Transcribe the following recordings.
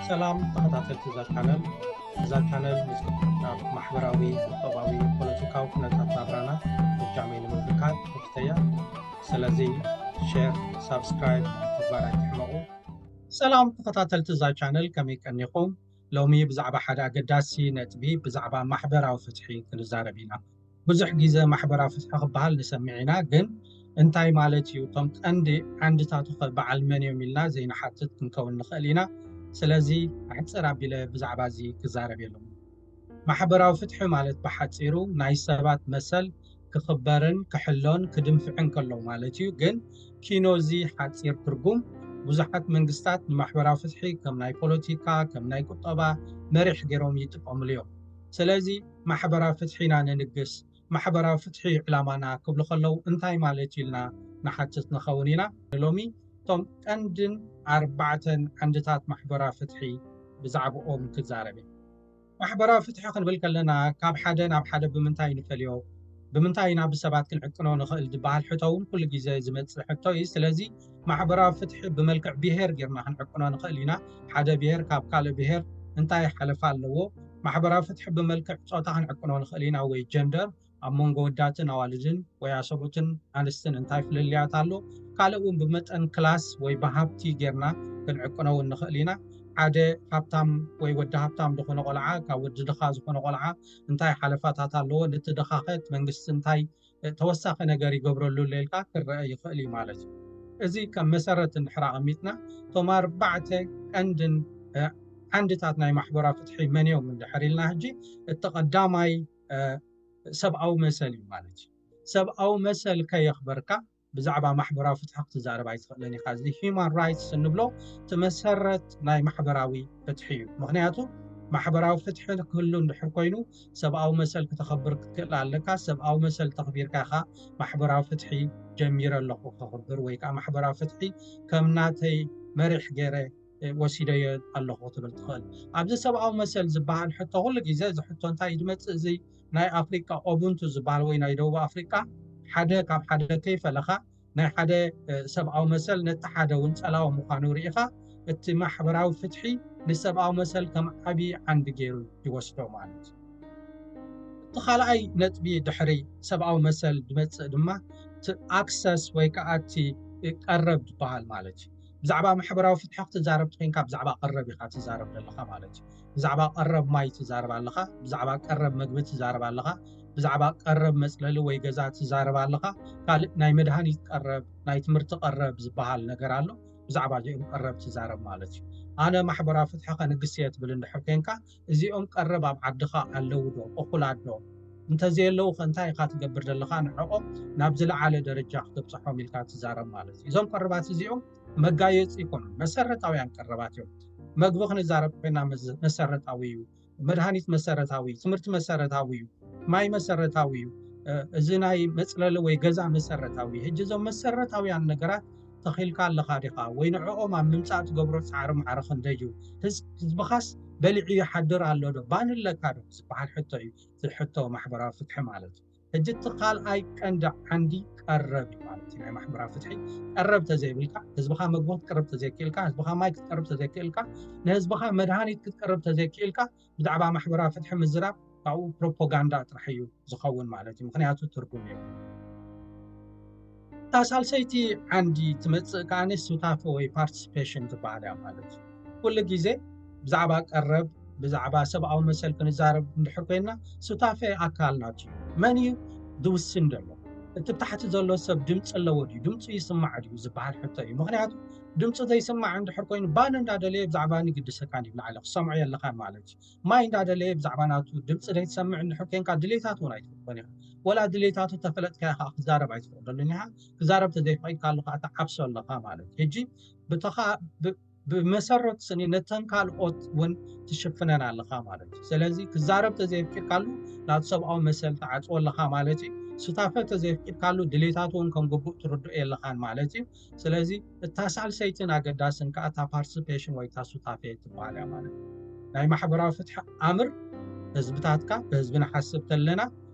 ሰላም ተኸታተልቲ እዛ ቻነል። እዛ ቻነል ምስ ኣብ ማሕበራዊ፣ ቁጠባዊ፣ ፖለቲካዊ ኩነታት ናብራና ፍጃመይ ንምምልካት ተፍተያ። ስለዚ ሼር፣ ሳብስክራይብ ምግባር ኣይትሕመቑ። ሰላም ተኸታተልቲ እዛ ቻነል፣ ከመይ ቀኒኹም? ሎሚ ብዛዕባ ሓደ ኣገዳሲ ነጥቢ፣ ብዛዕባ ማሕበራዊ ፍትሒ ክንዛረብ ኢና። ብዙሕ ግዜ ማሕበራዊ ፍትሒ ክበሃል ንሰምዕ ኢና፣ ግን እንታይ ማለት እዩ? እቶም ቀንዲ ዓንድታቱ ከ በዓል መን እዮም ኢልና ዘይንሓትት ክንከውን ንኽእል ኢና። ስለዚ ኣሕጽር ኣቢለ ብዛዕባ እዚ ክዛረብ የለኹ። ማሕበራዊ ፍትሒ ማለት ብሓጺሩ ናይ ሰባት መሰል ክኽበርን ክሕሎን ክድንፍዕን ከሎ ማለት እዩ። ግን ኪኖ እዚ ሓጺር ትርጉም ብዙሓት መንግስታት ንማሕበራዊ ፍትሒ ከም ናይ ፖለቲካ፣ ከም ናይ ቁጠባ መሪሕ ገይሮም ይጥቀምሉ እዮም። ስለዚ ማሕበራዊ ፍትሒ ኢና ንንግስ፣ ማሕበራዊ ፍትሒ እዩ ዕላማና ክብሉ ከለዉ እንታይ ማለት እዩ ኢልና ንሓትት ንኸውን ኢና። ሎሚ እቶም ቀንድን ኣርባዕተን ዓንድታት ማሕበራዊ ፍትሒ ብዛዕባኦም ክዛረብ እየ። ማሕበራዊ ፍትሒ ክንብል ከለና ካብ ሓደ ናብ ሓደ ብምንታይ ንፈልዮ? ብምንታይ ኢና ብሰባት ክንዕቅኖ ንኽእል ዝበሃል ሕቶ እውን ኩሉ ግዜ ዝመጽእ ሕቶ እዩ። ስለዚ ማሕበራዊ ፍትሒ ብመልክዕ ብሄር ጌርና ክንዕቅኖ ንኽእል ኢና። ሓደ ብሄር ካብ ካልእ ብሄር እንታይ ሓለፋ ኣለዎ? ማሕበራዊ ፍትሒ ብመልክዕ ጾታ ክንዕቅኖ ንኽእል ኢና ወይ ጀንደር፣ ኣብ መንጎ ወዳትን ኣዋልድን ወይ ኣሰብኡትን ኣንስትን እንታይ ፍልልያት ኣሎ? ካልእ እውን ብመጠን ክላስ ወይ ብሃብቲ ጌርና ክንዕቅኖ እውን ንኽእል ኢና። ሓደ ሃብታም ወይ ወዲ ሃብታም ዝኾነ ቆልዓ ካብ ወዲ ድኻ ዝኾነ ቆልዓ እንታይ ሓለፋታት ኣለዎ? ነቲ ድኻኸ እቲ መንግስቲ እንታይ ተወሳኺ ነገር ይገብረሉ ኣሎ ኢልካ ክረአ ይኽእል እዩ ማለት እዩ። እዚ ከም መሰረት እንድሕር ኣቐሚጥና፣ እቶም ኣርባዕተ ቀንድን ዓንድታት ናይ ማሕበራዊ ፍትሒ መን እዮም እንድሕር ኢልና፣ ሕጂ እቲ ቀዳማይ ሰብኣዊ መሰል እዩ ማለት እዩ። ሰብኣዊ መሰል ከየኽበርካ ብዛዕባ ማሕበራዊ ፍትሒ ክትዛረብ ኣይትኽእልን ኢኻ። እዚ ሂማን ራይትስ እንብሎ እቲ መሰረት ናይ ማሕበራዊ ፍትሒ እዩ። ምኽንያቱ ማሕበራዊ ፍትሒ ክህሉ እንድሕር ኮይኑ ሰብኣዊ መሰል ክተኽብር ክትክእል ኣለካ። ሰብኣዊ መሰል ተኽቢርካ ኢኻ ማሕበራዊ ፍትሒ ጀሚረ ኣለኹ ክኽብር ወይ ከዓ ማሕበራዊ ፍትሒ ከም ናተይ መሪሕ ገይረ ወሲደዮ ኣለኹ ክትብል ትኽእል። ኣብዚ ሰብኣዊ መሰል ዝበሃል ሕቶ ኩሉ ግዜ እዚ ሕቶ እንታይ እዩ ዝመፅእ? እዚ ናይ ኣፍሪቃ ኦቡንቱ ዝበሃል ወይ ናይ ደቡብ ኣፍሪቃ ሓደ ካብ ሓደ ከይፈለኻ ናይ ሓደ ሰብኣዊ መሰል ነቲ ሓደ እውን ጸላዊ ምዃኑ ርኢኻ እቲ ማሕበራዊ ፍትሒ ንሰብኣዊ መሰል ከም ዓብዪ ዓንዲ ገይሩ ይወስዶ ማለት እዩ። እቲ ካልኣይ ነጥቢ ድሕሪ ሰብኣዊ መሰል ዝመጽእ ድማ እቲ ኣክሰስ ወይ ከዓ እቲ ቀረብ ዝበሃል ማለት እዩ። ብዛዕባ ማሕበራዊ ፍትሒ ክትዛረብ ኮይንካ ብዛዕባ ቀረብ ኢኻ ትዛረብ ዘለኻ ማለት እዩ። ብዛዕባ ቀረብ ማይ ትዛረብ ኣለኻ፣ ብዛዕባ ቀረብ መግቢ ትዛረብ ኣለኻ፣ ብዛዕባ ቀረብ መፅለሊ ወይ ገዛ ትዛረብ ኣለኻ። ካልእ ናይ መድሃኒት ቀረብ፣ ናይ ትምህርቲ ቀረብ ዝበሃል ነገር ኣሎ። ብዛዕባ እዚኦም ቀረብ ትዛረብ ማለት እዩ። ኣነ ማሕበራዊ ፍትሒ ከንግስ እየ ትብል እንድሕር ኮይንካ እዚኦም ቀረብ ኣብ ዓድኻ ኣለዉ ዶ? እኹላት ዶ? እንተዘየለዉ ከ እንታይ ኢኻ ትገብር ዘለኻ? ንዕኦም ናብ ዝለዓለ ደረጃ ክተብፅሖም ኢልካ ትዛረብ ማለት እዩ። እዞም ቀረባት እዚኦም መጋየፂ ይኮኑ፣ መሰረታውያን ቀረባት እዮም። መግቢ ክንዛረብ ኮይና መሰረታዊ እዩ። መድሃኒት መሰረታዊ፣ ትምህርቲ መሰረታዊ እዩ። ማይ መሰረታዊ እዩ። እዚ ናይ መፅለሊ ወይ ገዛ መሰረታዊ እዩ። ሕጂ እዞም መሰረታውያን ነገራት ተኺልካ ኣለኻ ዲኻ? ወይ ንዕኦም ኣብ ምምፃእ ትገብሮ ፃዕሪ ማዕረ ክንደይ እዩ? ህዝብኻስ በሊዑ ይሓድር ኣሎ ዶ? ባኒ ኣለካ ዶ ዝበሃል ሕቶ እዩ። እቲ ሕቶ ማሕበራዊ ፍትሒ ማለት እዩ። ሕጂ እቲ ካልኣይ ቀንዲ ዓንዲ ቀረብ እዩ ማለት እዩ። ናይ ማሕበራዊ ፍትሒ ቀረብ ተዘይብልካ፣ ህዝብኻ መግቢ ክትቅርብ ተዘይክእልካ፣ ህዝብኻ ማይ ክትቀርብ ተዘይክእልካ፣ ንህዝብኻ መድሃኒት ክትቀርብ ተዘይክእልካ ብዛዕባ ማሕበራዊ ፍትሒ ምዝራብ ካብኡ ፕሮፓጋንዳ ጥራሕ እዩ ዝኸውን ማለት እዩ። ምኽንያቱ ትርጉም የብሉን። እታ ሳልሰይቲ ዓንዲ ትመፅእ ከኣ ሱታፌ ወይ ፓርቲሲፔሽን ትበሃል እያ ማለት እዩ። ኩሉ ግዜ ብዛዕባ ቀረብ ብዛዕባ ሰብኣዊ መሰል ክንዛረብ እንድሕር ኮይና ሱታፌ ኣካል ናቱ እዩ። መን እዩ ዝውስን ዘሎ? እቲ ብታሕቲ ዘሎ ሰብ ድምፂ ኣለዎ ድዩ? ድምፁ ይስማዕ ድዩ ዝበሃል ሕቶ እዩ። ምኽንያቱ ድምፁ ዘይስማዕ እንድሕር ኮይኑ ባኒ እንዳደለየ ብዛዕባ ንግድሰካን ይብላዕለ ክሰምዖ የለኻን ማለት እዩ። ማይ እንዳደለየ ብዛዕባ ናቱ ድምፂ ዘይትሰምዕ እንድሕር ኮይንካ ድሌታቱ እውን ኣይትፈልጦን ኢኻ። ወላ ድሌታቱ ተፈለጥካ ኢኻ ክዛረብ ኣይትፈቅደሉን ኢኻ። ክዛረብ ተዘይፈቂድካ ኣለኻ ትዓብሶ ኣለኻ ማለት እዩ። ሕጂ ብተኻ ብመሰረት ስኒ ነተን ካልኦት እውን ትሽፍነን ኣለኻ ማለት እዩ። ስለዚ ክዛረብ ተዘይፍቂድካሉ ናቱ ሰብኣዊ መሰል ትዓፅዎ ኣለኻ ማለት እዩ። ሱታፈ ተዘይፍቂድካሉ ድሌታቱ እውን ከም ግቡእ ትርድኦ የለኻን ማለት እዩ። ስለዚ እታ ሳልሰይትን ኣገዳስን ከዓ እታ ፓርቲሲፔሽን ወይ እታ ሱታፌ ትበሃል እያ ማለት እዩ። ናይ ማሕበራዊ ፍትሒ ኣምር ህዝብታትካ ብህዝቢ ንሓስብ ተለና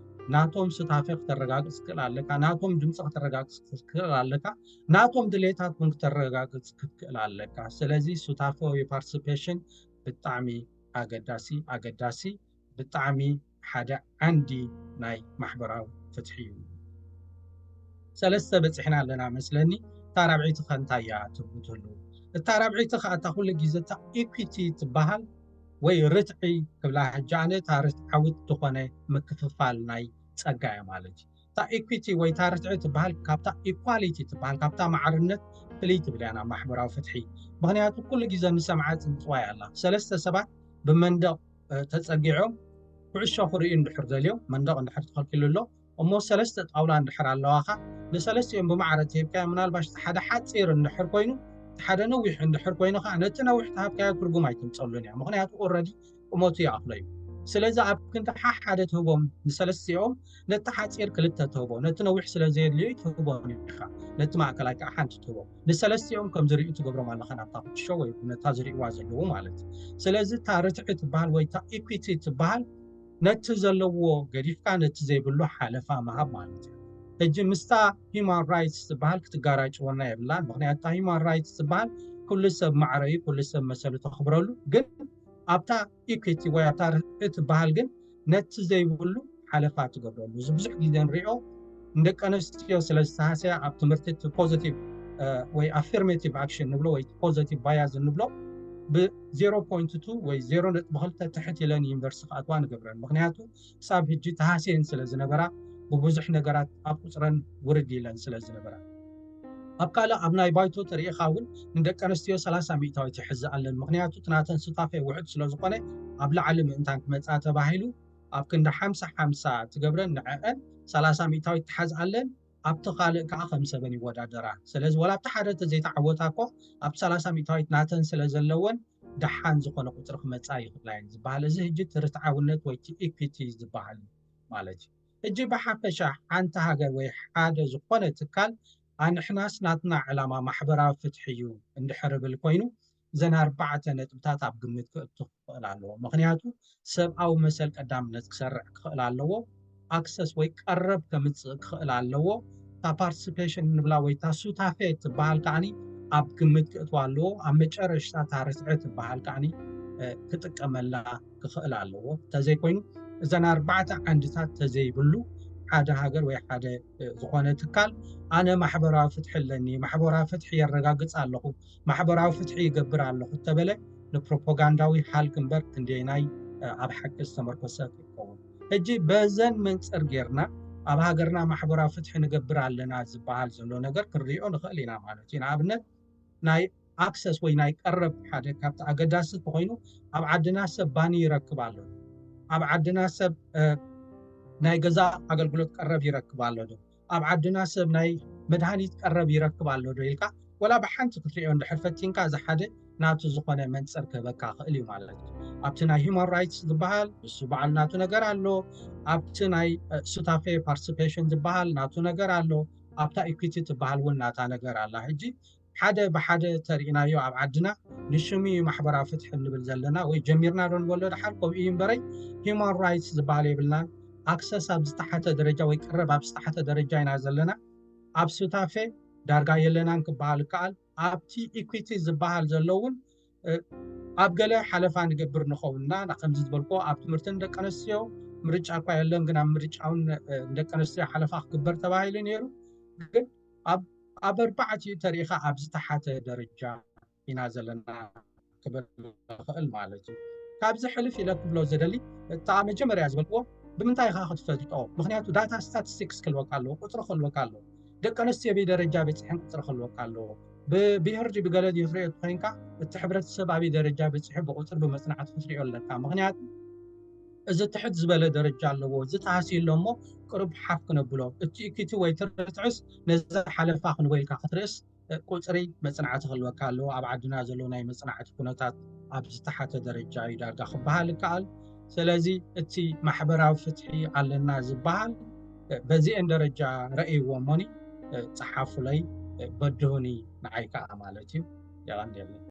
ናቶም ሱታፌ ክተረጋግፅ ትክእል ኣለካ፣ ናቶም ድምፂ ክተረጋግፅ ትክእል ኣለካ፣ ናቶም ድሌታት እውን ክተረጋግፅ ክትክእል ኣለካ። ስለዚ ሱታፌ ወይ ፓርቲሲፔሽን ብጣዕሚ ኣገዳሲ ኣገዳሲ ብጣዕሚ ሓደ ዓንዲ ናይ ማሕበራዊ ፍትሒ እዩ። ሰለስተ በፂሕና ኣለና መስለኒ። እታ ራብዒቲ ከ እንታይ እያ ትብሉ ትህልዉ? እታ ራብዒቲ ከዓ እታ ኩሉ ግዜ እታ ኢኩዊቲ ትበሃል ወይ ርትዒ ክብላ ሕጂ ኣነ እታ ርትዓዊት ዝኾነ ምክፍፋል ናይ ፀጋ እያ ማለት እዩ። እታ ኢኩዊቲ ወይ እታ ርትዒ ትበሃል ካብታ ኢኳሊቲ ትበሃል ካብታ ማዕርነት ፍልይ ትብል እያ ናብ ማሕበራዊ ፍትሒ። ምክንያቱ ኩሉ ግዜ ንሰምዓ ፅንፅዋይ ኣላ። ሰለስተ ሰባት ብመንደቕ ተፀጊዖም ኩዕሾ ክርእዩ እንድሕር ደልዮም መንደቕ እንድሕር ተኸልኪሉ ኣሎ እሞ ሰለስተ ጣውላ እንድሕር ኣለዋኻ ንሰለስቲኦም ብማዕረ ትህብካዮ ምናልባሽ ሓደ ሓፂር እንድሕር ኮይኑ ሓደ ነዊሕ እንድሕር ኮይኑ ከዓ ነቲ ነዊሕ ተሃብካዮ ትርጉም ኣይትምፀሉን እያ። ምክንያቱ ኦረዲ ቁመቱ ይኣኽሎ እዩ። ስለዚ ኣብ ክንዲ ሓሓደ ትህቦም ንሰለስቲኦም ነቲ ሓፂር ክልተ ትህቦ ነቲ ነዊሕ ስለ ዘየድልዮ ትህቦም ኢኻ ነቲ ማእከላይ ከዓ ሓንቲ ትህቦ ንሰለስቲኦም ከም ዝርእዩ ትገብሮም ኣለኻ ናብታ ኩትሾ ወይ ነታ ዝርእዋ ዘለዉ ማለት እዩ። ስለዚ እታ ርትዒ ትበሃል ወይ እታ ኢኩዊቲ ትበሃል ነቲ ዘለዎ ገዲፍካ ነቲ ዘይብሉ ሓለፋ ምሃብ ማለት እዩ። ሕጂ ምስታ ሂማን ራይትስ ትበሃል ክትጋራጭወና የብላን። ምክንያቱ እታ ሂማን ራይትስ ትበሃል ኩሉ ሰብ ማዕረ እዩ፣ ኩሉ ሰብ መሰሉ ተኽብረሉ። ግን ኣብታ ኢኩዊቲ ወይ ኣብታ ርትዒ ትበሃል ግን ነቲ ዘይብሉ ሓለፋ ትገብረሉ። እዚ ብዙሕ ግዜ ንሪኦ ንደቂ ኣንስትዮ ስለ ዝተሃሰያ ኣብ ትምህርቲ እቲ ፖዘቲቭ ወይ ኣፊርሜቲቭ ኣክሽን ንብሎ ወይ ፖዘቲቭ ባያዝ እንብሎ ብ0.2 ወይ 0.2 ትሕት ኢለን ዩኒቨርሲቲ ክኣትዋ ንገብረን። ምክንያቱ ክሳብ ሕጂ ተሃስየን ስለ ዝነበራ ብብዙሕ ነገራት ኣብ ቁፅረን ውርድ ኢለን ስለ ዝነበራ። ኣብ ካልእ ኣብ ናይ ባይቶ ተሪኢኻ እውን ንደቂ ኣንስትዮ 30 ሚእታዊት ይሕዝኣለን። ምክንያቱ እቲ ናተን ሱታፌ ውሕድ ስለ ዝኾነ ኣብ ላዕሊ ምእንታን ክመፃ ተባሂሉ ኣብ ክንዲ ሓምሳ ሓምሳ ትገብረን ንዐአን 30 ሚእታዊት ትሓዝኣለን ኣብቲ ካልእ ከዓ ከም ሰበን ይወዳደራ። ስለዚ ወላ ኣብቲ ሓደ ተዘይተዓወታ እኮ ኣብቲ 30 ሚእታዊት ናተን ስለ ዘለወን ደሓን ዝኾነ ቁፅሪ ክመፃ ይኽእላ እየን ዝበሃል። እዚ ሕጂ እቲ ርትዓውነት ወይ እቲ ኢኩዊቲ ዝበሃል ማለት እዩ። ሕጂ ብሓፈሻ ሓንቲ ሃገር ወይ ሓደ ዝኾነ ትካል ኣንሕናስ ናትና ዕላማ ማሕበራዊ ፍትሒ እዩ እንድሕር ብል ኮይኑ እዘን ኣርባዕተ ነጥብታት ኣብ ግምት ክእቱ ክኽእል ኣለዎ። ምክንያቱ ሰብኣዊ መሰል ቀዳምነት ክሰርዕ ክኽእል ኣለዎ። ኣክሰስ ወይ ቀረብ ከምፅእ ክኽእል ኣለዎ። እታ ፓርቲሲፔሽን ንብላ ወይ እታ ሱታፌ ትበሃል ከዓኒ ኣብ ግምት ክእትዋ ኣለዎ። ኣብ መጨረሽታ እታ ርትዒ ትበሃል ከዓኒ ክጥቀመላ ክኽእል ኣለዎ። እንተዘይኮይኑ እዘን ኣርባዕተ ዓንድታት ተዘይብሉ ሓደ ሃገር ወይ ሓደ ዝኾነ ትካል ኣነ ማሕበራዊ ፍትሒ ኣለኒ፣ ማሕበራዊ ፍትሒ የረጋግፅ ኣለኹ፣ ማሕበራዊ ፍትሒ ይገብር ኣለኹ እተበለ ንፕሮፓጋንዳዊ ሃልክ እምበር ክንደየናይ ኣብ ሓቂ ዝተመርኮሰ ይኸውን። ሕጂ በዘን መንፅር ጌርና ኣብ ሃገርና ማሕበራዊ ፍትሒ ንገብር ኣለና ዝበሃል ዘሎ ነገር ክንሪኦ ንኽእል ኢና ማለት እዩ። ንኣብነት ናይ ኣክሰስ ወይ ናይ ቀረብ ሓደ ካብቲ ኣገዳሲ ተኮይኑ ኣብ ዓድና ሰብ ባኒ ይረክብ ኣሎ፣ ኣብ ዓድና ሰብ ናይ ገዛ ኣገልግሎት ቀረብ ይረክብ ኣሎ ዶ፣ ኣብ ዓድና ሰብ ናይ መድሃኒት ቀረብ ይረክብ ኣሎ ዶ ኢልካ ወላ ብሓንቲ ክትሪኦ እንድሕር ፈቲንካ እዚ ሓደ ናቱ ዝኾነ መንፅር ክህበካ ክእል እዩ ማለት እዩ። ኣብቲ ናይ ሂማን ራይትስ ዝበሃል ንሱ በዓል ናቱ ነገር ኣሎ፣ ኣብቲ ናይ ሱታፌ ፓርቲሲፔሽን ዝበሃል ናቱ ነገር ኣሎ፣ ኣብታ ኢኩዊቲ ትበሃል እውን ናታ ነገር ኣላ። ሕጂ ሓደ ብሓደ ተሪእናዮ ኣብ ዓድና ንሽሙ እዩ ማሕበራዊ ፍትሒ እንብል ዘለና ወይ ጀሚርና ዶ ንበሎ ድሓር ከምኡ እዩ እምበረይ ሂማን ራይትስ ዝበሃል የብልናን። ኣክሰስ ኣብ ዝተሓተ ደረጃ ወይ ቀረብ ኣብ ዝተሓተ ደረጃ ኢና ዘለና። ኣብ ሱታፌ ዳርጋ የለናን ክበሃል ይከኣል። ኣብቲ ኢኩዊቲ ዝበሃል ዘሎ እውን ኣብ ገለ ሓለፋ ንገብር ንኸውንና ከምዚ ዝበልኮ ኣብ ትምህርቲ ንደቂ ኣንስትዮ ምርጫ እኳ የለን ግን ኣብ ምርጫውን ንደቂ ኣንስትዮ ሓለፋ ክግበር ተባሂሉ ነይሩ። ግን ኣብ ኣርባዕቲኡ ተሪኢኻ ኣብ ዝተሓተ ደረጃ ኢና ዘለና ክብል ይኽእል ማለት እዩ። ካብዚ ሕልፍ ኢለ ክብሎ ዝደሊ እታ መጀመርያ ዝበልክዎ ብምንታይ ኢኻ ክትፈልጦ? ምክንያቱ ዳታ ስታቲስቲክስ ክህልወካ ኣለዎ፣ ቁፅሪ ክህልወካ ኣለዎ። ደቂ ኣንስትዮ ብደረጃ በፂሐን ቁፅሪ ክህልወካ ኣለዎ። ብብሄር ድዩ ብገለ ድዩ ክትሪኦ ተኮይንካ እቲ ሕብረተሰብ ኣበይ ደረጃ በፂሑ ብቁፅሪ ብመፅናዕቲ ክትሪኦ ኣለካ። ምክንያቱ እዚ ትሕት ዝበለ ደረጃ ኣለዎ፣ እዚ ተሃስዩ ኣሎ እሞ ቅሩብ ሓፍ ክነብሎ፣ እቲ ኢኩዊቲ ወይ ትርትዕስ ነዚ ሓለፋ ክንበይልካ ክትርእስ ቁፅሪ መፅናዕቲ ክህልወካ ኣለዎ። ኣብ ዓድና ዘሎ ናይ መፅናዕቲ ኩነታት ኣብ ዝተሓተ ደረጃ እዩ ዳርጋ ክበሃል ይከኣል። ስለዚ እቲ ማሕበራዊ ፍትሒ ኣለና ዝበሃል በዚአን ደረጃ ረእይዎ እሞኒ ፀሓፉለይ በድሁኒ ንዓይ ከዓ ማለት እዩ። የቐንየለይ።